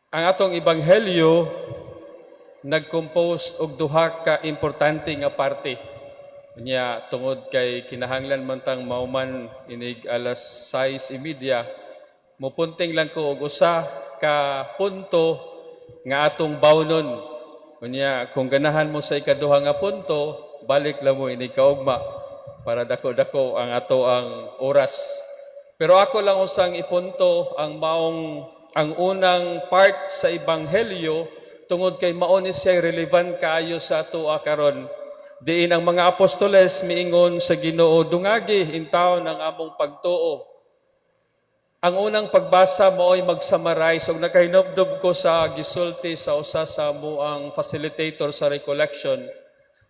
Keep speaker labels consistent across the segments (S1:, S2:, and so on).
S1: Ang atong ebanghelyo nag-compose og duha ka importante nga parte. Unya, tungod kay kinahanglan man tang mauman inig alas 6:30, mupunting lang ko og usa ka punto nga atong bawnon. Unya, kung ganahan mo sa ikaduha nga punto, balik lang mo inig kaugma para dako-dako ang ato ang oras. Pero ako lang usang ipunto ang maong ang unang part sa ebanghelyo tungod kay mao ni siya relevant kaayo sa ato karon. Diin ang mga apostoles miingon sa Ginoo, "Dungagi intawon ang among pagtuo." Ang unang pagbasa mao'y mag-summarize og nakahinubdob ko sa gisulti sa usa sa among facilitator sa recollection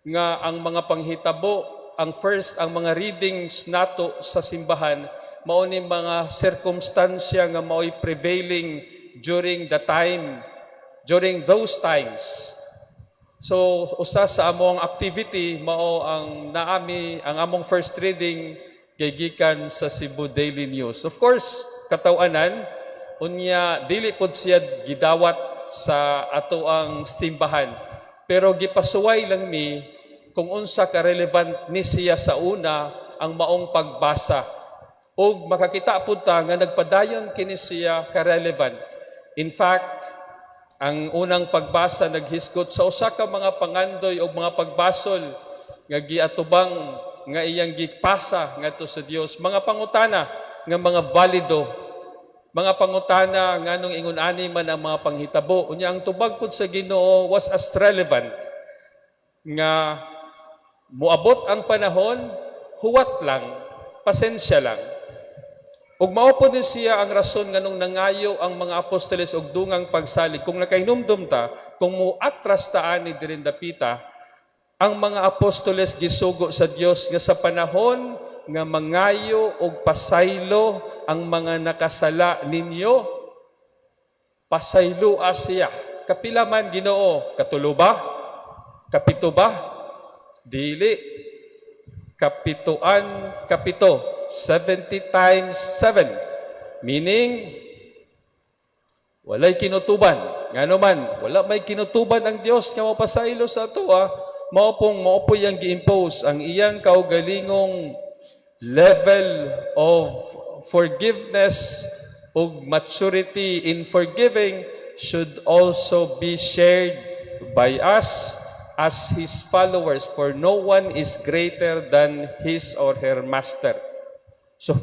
S1: nga ang mga panghitabo, ang first, ang mga readings nato sa simbahan mao ni mga sirkumstansya nga mao'y prevailing during the time, during those times. So usa sa among activity mao ang naami ang among first reading kay gikan sa Cebu Daily News. Of course, katawanan unya dili pod siya gidawat sa ato ang simbahan. Pero gipasuway lang mi kung unsa ka relevant ni siya sa una ang maong pagbasa. Ug makakita pud ta nga nagpadayon kini siya ka-relevant. In fact, ang unang pagbasa naghisgot sa usa ka mga pangandoy o mga pagbasol nga giatubang nga iyang gipasa ngadto sa Dios, mga pangutana nga mga valido, mga pangutana nganong ingon ani man ang mga panghitabo. Unya ang tubag pud sa Ginoo was as relevant nga muabot ang panahon, huwat lang, pasensya lang. Ug mao po ni siya ang rason nganong nangayo ang mga apostoles og dungang pagsalig. Kung nakahinumdum ta, kung muatras ta ani diri dapita, ang mga apostoles gisugo sa Dios nga sa panahon nga mangayo og pasaylo ang mga nakasala ninyo, pasayloa siya. Kapila man, Ginoo? Katulo ba? Kapito ba? Dili. Kapituan kapito. 70 times 7. Meaning, walay kinutuban. Ngano man, wala may kinutuban ang Dios nga mapasaylo sa atoa, mao pong mao po iyang gi-impose ang iyang kaugalingong level of forgiveness ug maturity in forgiving should also be shared by us as His followers, for no one is greater than his or her master. So,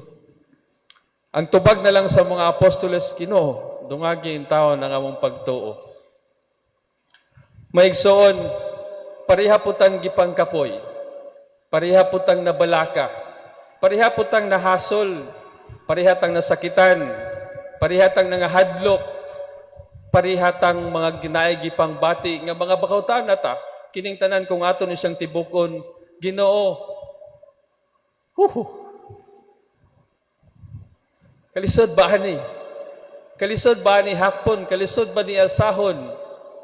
S1: ang tubag na lang sa mga apostoles, "Ginoo, dungagi intawon ang among pagtuo." Maigsoon, pareha po tang gipangkapoy, pareha po tang nabalaka, pareha po tang nahasol, pareha tang nasakitan, pareha tang nangahadlok, pareha tang mga ginaay gipangbati nga mga bakawtaan na ta, kining tanan kung ato ni siyang tibukon, Ginoo, huhu, kalisod ba ni? Kalisod ba ni hakpon? Kalisod ba ni alsahon?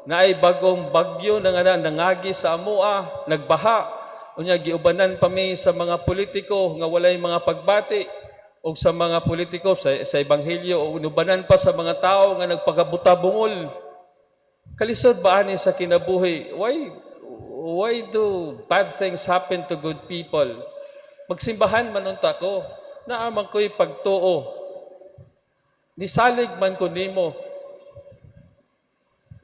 S1: Na ay bagong bagyo na nga nangagi sa amoa, nagbaha. Unya giubanan pa mi sa mga politiko nga walay mga pagbati o sa mga politiko sa ebanghelyo o inubanan pa sa mga tao nga nagpagabuta bungol. Kalisod ba ani sa kinabuhi? Why do bad things happen to good people? Magsimbahan man unta ko. Naa man ko'y pagtuo. Nisalig man ko nimo.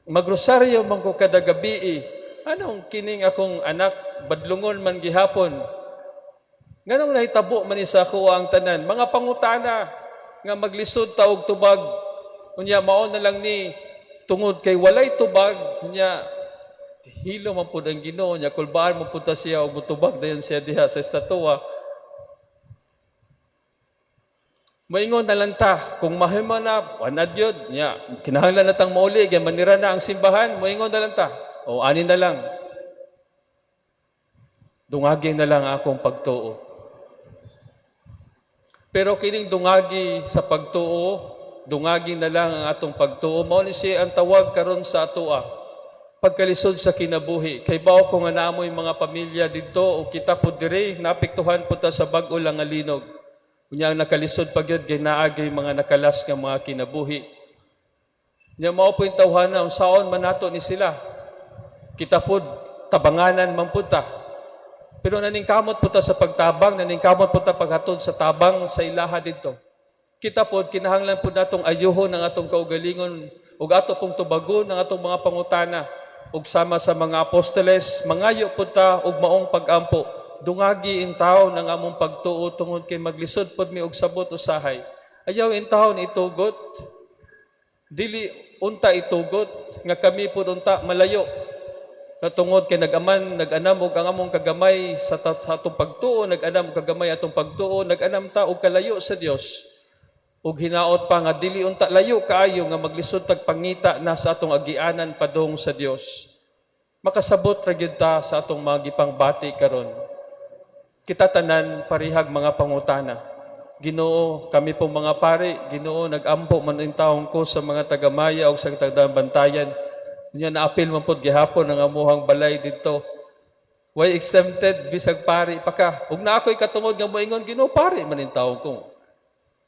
S1: Magrosaryo man ko kada gabi. Anong kining akong anak badlungon man gihapon? Nganong nahitabo man ni sa ako ang tanan? Mga pangutana nga maglisod ta og tubag. Unya mao na lang ni tungod kay walay tubag, unya hilo man pud ang Ginoo nya, kulbaan man pud ta siya og mutubag dayon siya diha sa estatua. Maingon na lang ta, kung mahimo na, wanad yun, nya, kinahanglan na tang mauli, kay manira na ang simbahan, moingon na lang ta. O ani na lang. Dungagi na lang akong pagtuo. Pero kining dungagi sa pagtuo, dungagi na lang ang atong pagtuo, mao ni siya ang tawag karon sa atoa. Pagkalisod sa kinabuhi, kay bao ko nga naamoy mga pamilya didto o kita po dire, naapektuhan po ta sa bag-o lang nga linog. Unya ang nakalisod pa gyud kay naa gyud mga nakalas nga mga kinabuhi. Nya mao po yung tawhana, unsaon man nato ni sila? Kita pod tabanganan man pud ta. Pero naningkamot po ta sa pagtabang, naningkamot po ta paghatod sa tabang sa ilaha didto. Kita pod kinahanglan pod natong ayuhon ang atong kaugalingon ug ato pong tubagon ang atong mga pangutana ug sama sa mga apostoles, mangayo pud ta og maong pag-ampo. Dungagi intawon ang among pagtuo tungod kay maglisod pod mi og sabot usahay. Ayaw intawon itugot, dili unta itugot nga kami pud unta malayo na tungod kay nag-aman, nag-anam og ang among kagamay sa atong pagtuo, nag-anam og kagamay atong pagtuo, nag-anam ta og kalayo sa Dios. Ug hinaot pa nga dili unta layo kaayo nga maglisod tag pangita na sa atong agianan padung sa Dios. Makasabot ra gyud ta sa atong mga gipangbati karon. Kita tanan parihag mga pangutana. Ginoo, kami pong mga pari, Ginoo, nag-ampo man intawon ko sa mga tagamaya o sa taga-Bantayan. Nya naapil man pod gihapon ang amuhang balay didto. Way exempted bisag pari pa ka. Ug naa ko'y katungod nga moingon, "Ginoo, pari man intawon ko."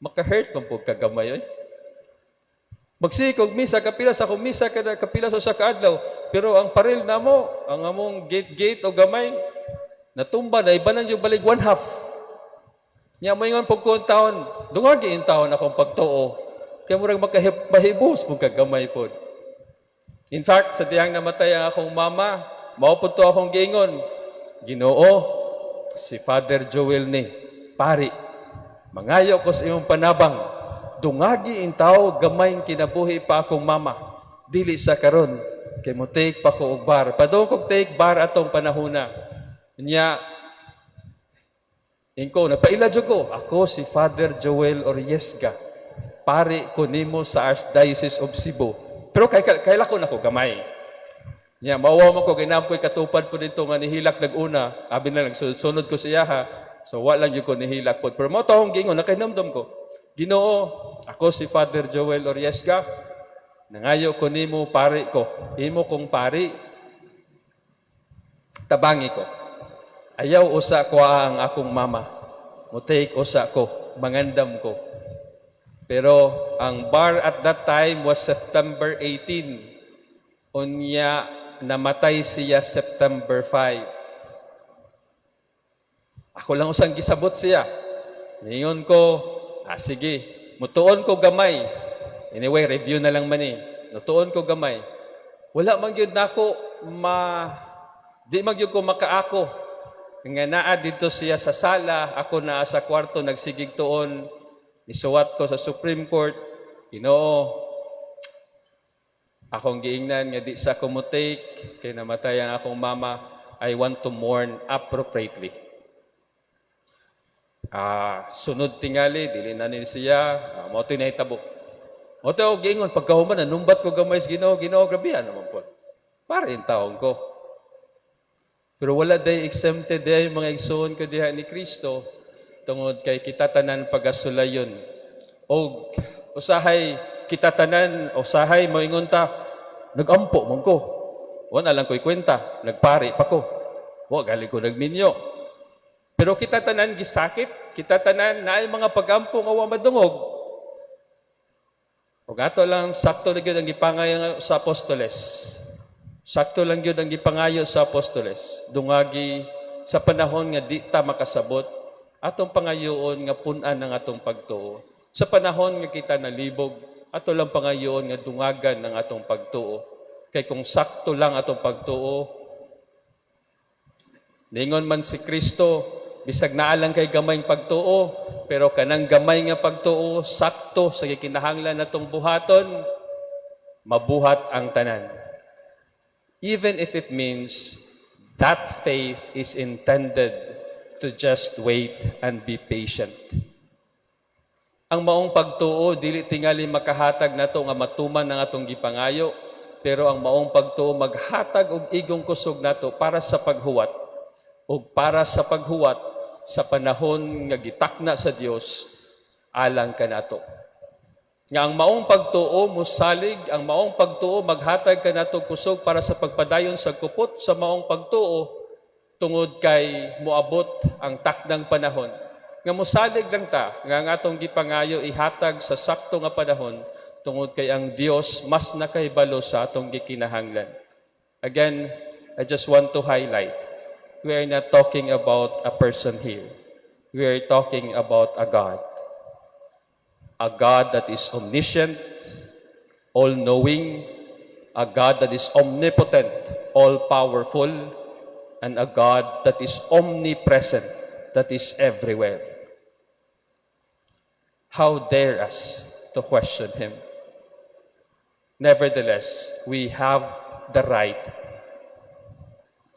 S1: Maka-hurt man pod kagamay oy. Magsikog misa, kapila sa akong misa kada kapila sa usa ka adlaw, pero ang paril namo, ang among gate gate o gamay natumba na ibanan yung balig one half. Nya moingon pug ko taon, dungagi intawon akong pagtuo. Kaya murag makahibos pug kagamay pod. In fact, sa dihang namatay ang akong mama, mao pud to akong giingon. "Ginoo, si Father Joel ni, pari, mangayo ko sa imong panabang, dungagi intaw gamay kinabuhi pa akong mama. Dili sa karon, kay mo take pa ko og bar." Padung kog take bar atong panahona. Nya, Ingko, nagpaila jud ko. "Ako si Father Joel Oriesga. Pari ko nimo sa Archdiocese of Cebu." Pero kay ko na ko gamay. Nya, mawa man ko, ginam ko'y katupad po dito nga nihilak nag-una. Abi na lang, sunod ko siya ha. So, wala lang yun ko nihilak po. Pero mo to akong giingon, nakahinumdum ko. "Ginoo, ako si Father Joel Oriesga. Nangayo ko nimo, pari ko. Imo kong pari. Tabangi ko. Ayaw usa ko ang akong mama. Mo take usa ko, mangandam ko." Pero ang bar at that time was September 18. Unya namatay siya September 5. Ako lang usang gisabot siya. Ningon ko, "Ah sige, mutuon ko gamay. Anyway, review na lang man eh. Mutuon ko gamay." Wala man gyud nako ma di man gyud ko makaako. Nga naa dito siya sa sala, ako naa sa kwarto nagsigig tuon. Nisuwat ko sa Supreme Court, "Ginoo, akong giingnan nga di sa ko mo take kay namatay ang akong mama. I want to mourn appropriately." Ah, sunod tingali dili na ni siya, mao to'y nahitabo. Mao to ako giingon pagkahuman nanumbat ko gamay sa Ginoo, "Ginoo, grabehan naman po. Para intawon ko." Pero wala day exempted day mga igsoon ko diha ni Kristo tungod kay kita tanan pagasulayon. Og usahay kita tanan, usahay moingon ta, "Nagampo man ko. Wala lang ko'y kwenta, nagpari pa ko. Wa gali ko nagminyo." Pero kita tanan gisakit, kita tanan naay mga pagampo nga wa madungog. Ug ato lang sakto na gyud ang gipangayo sa apostoles. Sakto lang gyud ang gipangayo sa apostoles. Dungagi sa panahon nga di ta makasabot, atong pangayoon nga pun-an ang atong pagtuo. Sa panahon nga kita nalibog, ato lang pangayoon nga dungagan ang atong pagtuo. Kay kung sakto lang atong pagtuo, ningon man si Kristo, bisag naa lang kay gamayng pagtuo, pero kanang gamay nga pagtuo, sakto sa gikinahanglan natong buhaton, mabuhat ang tanan. Even if it means that faith is intended to just wait and be patient. Ang maong pagtuo dili tingali makahatag nato nga matuman ang atong gipangayo, pero ang maong pagtuo maghatag og igong kusog nato para sa paghuwat ug para sa paghuwat sa panahon nga gitakna sa Dios alang kanato. Nga ang maong pagtuo musalig, ang maong pagtuo maghatag kanato kusog para sa pagpadayon sa kupot sa maong pagtuo tungod kay moabot ang takdang panahon. Nga musalig lang ta nga ang atong gipangayo ihatag sa sakto nga panahon tungod kay ang Dios Tungod kay ang Dios mas nakahibalo sa atong gikinahanglan. Again, I just want to highlight, we are not talking about a person here. We are talking about a God. A God that is omniscient, all-knowing, a God that is omnipotent, all-powerful, and a God that is omnipresent, that is everywhere. How dare us to question Him? Nevertheless, we have the right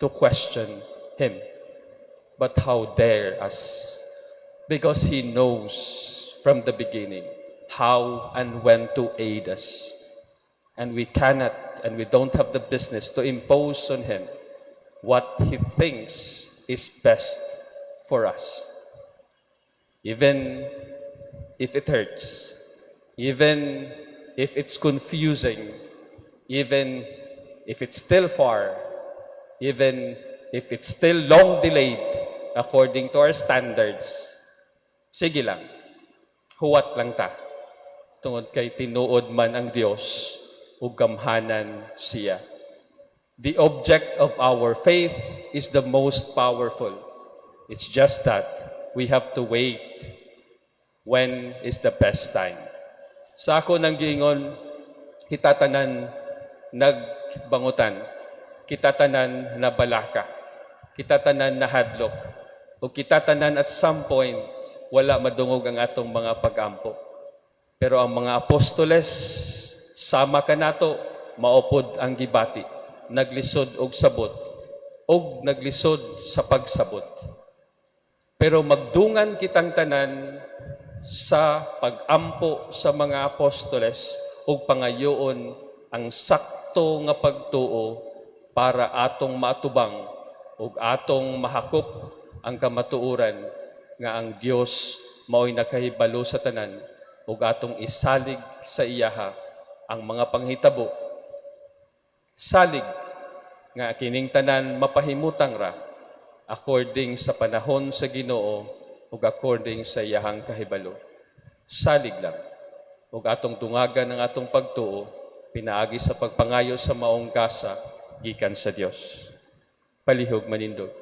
S1: to question Him. But how dare us? Because He knows from the beginning how and when to aid us. And we cannot and we don't have the business to impose on Him what He thinks is best for us. Even if it hurts, even if it's confusing, even if it's still far, even if it's still long delayed according to our standards, sige lang, huwat lang ta. Tungod kay tinuod man ang Dios ug gamhanan siya. The object of our faith is the most powerful. It's just that we have to wait when is the best time. Sa ako nang giingon, kita tanan nagbangutan, kita tanan nabalaka, kita tanan nahadlok, o kita tanan at some point wala madungog ang atong mga pagampo. Pero ang mga apostoles, sama kanato, mao pod ang gibati, naglisod og sabot, og naglisod sa pagsabot. Pero magdungan kitang tanan sa pagampo sa mga apostoles ug pangayoon ang sakto nga pagtuo para atong maatubang ug atong mahakop ang kamatuoran nga ang Dios mao'y nakahibalo sa tanan ug atong isalig sa iyaha ang mga panghitabo, salig nga kining tanan mapahimutang ra according sa panahon sa Ginoo ug according sa iyahang kahibalo. Salig lang ug atong dungagan ang atong pagtuo pinaagi sa pagpangayo sa maong gasa gikan sa Dios. Palihog manindog.